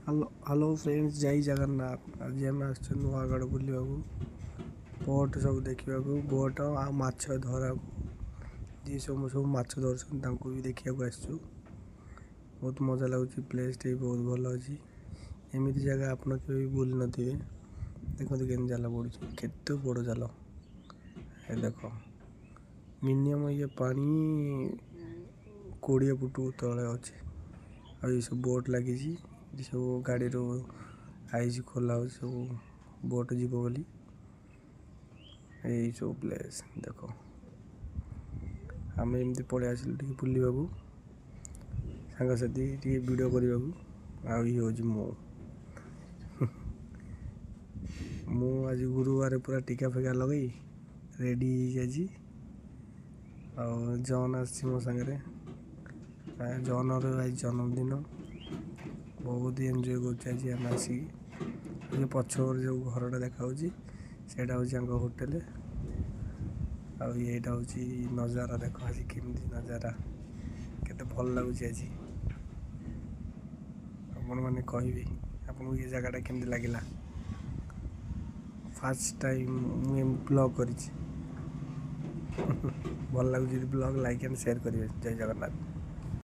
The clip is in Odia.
ହ୍ୟାଲୋ ହ୍ୟାଲୋ ଫ୍ରେଣ୍ଡସ୍, ଜୟ ଜଗନ୍ନାଥ। ଆଜି ଆମେ ଆସିଛୁ ନୂଆଗଡ଼ ବୁଲିବାକୁ, ବୋଟ୍ ସବୁ ଦେଖିବାକୁ, ବୋଟ୍ ଆଉ ମାଛ ଧରାକୁ। ଯିଏ ସବୁ ସବୁ ମାଛ ଧରୁଛନ୍ତି, ତାଙ୍କୁ ବି ଦେଖିବାକୁ ଆସିଛୁ। ବହୁତ ମଜା ଲାଗୁଛି। ପ୍ଲେସ୍ଟି ବି ବହୁତ ଭଲ ଅଛି। ଏମିତି ଜାଗା ଆପଣ କେବେ ବି ବୁଲି ନଥିବେ। ଦେଖନ୍ତୁ କେମିତି ଜାଲ ପଡ଼ୁଛି, କେତେ ବଡ଼ ଜାଲ ଏ ଦେଖ। ମିନିମମ୍ ଇଏ ପାଣି 20 ଫୁଟ ତଳେ ଅଛି। ଆଉ ଏସବୁ ବୋଟ୍ ଲାଗିଛି। ଏଠି ସବୁ ଗାଡ଼ିରୁ ଆଇସ୍ ଖୋଲା ହେଉଛି, ସବୁ ବୋଟ୍ ଯିବ ବୋଲି। ଏଇ ସବୁ ପ୍ଲେସ୍ ଦେଖ। ଆମେ ଏମିତି ପଳେଇ ଆସିଲୁ ଟିକେ ବୁଲିବାକୁ, ସାଙ୍ଗସାଥି ଟିକେ ଭିଡ଼ିଓ କରିବାକୁ। ଆଉ ଇଏ ହେଉଛି ମୁଁ। ମୁଁ ଆଜି ଗୁରୁବାର, ପୁରା ଟୀକା ଫିକା ଲଗେଇ ରେଡ଼ି ହେଇଛି ଆଜି। ଆଉ ଜନ୍ ଆସିଛି ମୋ ସାଙ୍ଗରେ। ଜନ୍ର ଆଜି ଜନ୍ମଦିନ। ବହୁତ ଏନ୍ଜୟ କରୁଛୁ ଆଜି ଆମେ ଆସିକି। ଏ ପଛପଟେ ଯେଉଁ ଘରଟା ଦେଖାହେଉଛି, ସେଇଟା ହେଉଛି ତାଙ୍କ ହୋଟେଲ। ଆଉ ଏଇଟା ହେଉଛି ନଜାରା। ଦେଖ ଆଜି କେମିତି ନଜାରା, କେତେ ଭଲ ଲାଗୁଛି ଆଜି। ଆପଣମାନେ କହିବେ, ଆପଣଙ୍କୁ ଏ ଜାଗାଟା କେମିତି ଲାଗିଲା? ଫାର୍ଷ୍ଟ ଟାଇମ୍ ମୁଁ ଏମିତି ବ୍ଲଗ୍ କରିଛି। ଭଲ ଲାଗୁଛି ଯଦି ବ୍ଲଗ୍ ଲାଇକ୍ ଆଣ୍ଡ ସେୟାର କରିବେ। ଜୟ ଜଗନ୍ନାଥ।